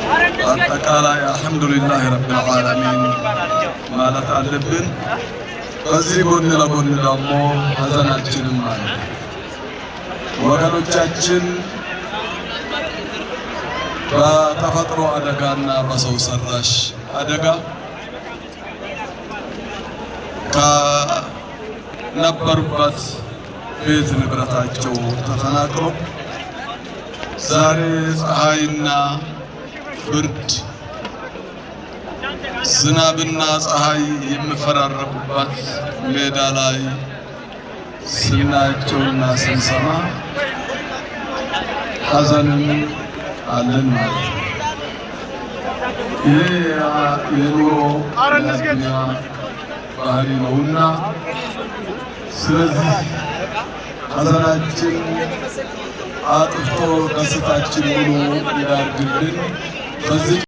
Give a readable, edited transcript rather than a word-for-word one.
በአጠቃላይ አልሐምዱሊላህ ረብል ዓለሚን ማለት አለብን። በዚህ ጎን ለጎን ደግሞ ሀዘናችንም አለ። ወገኖቻችን በተፈጥሮ አደጋና በሰው ሰራሽ አደጋ ከነበሩበት ቤት ንብረታቸው ተፈናቅሎ ዛሬ ፀሐይና ብርድ ዝናብና ፀሐይ የሚፈራረቁበት ሜዳ ላይ ስናያቸውና ስንሰማ ሐዘንም አለን ማለት ነው። ይሄ የኑሮ የዱንያ ባህሪ ነውና፣ ስለዚህ ሐዘናችን አጥፍቶ ደስታችን ሙሉ እንዳርግልን በዚህ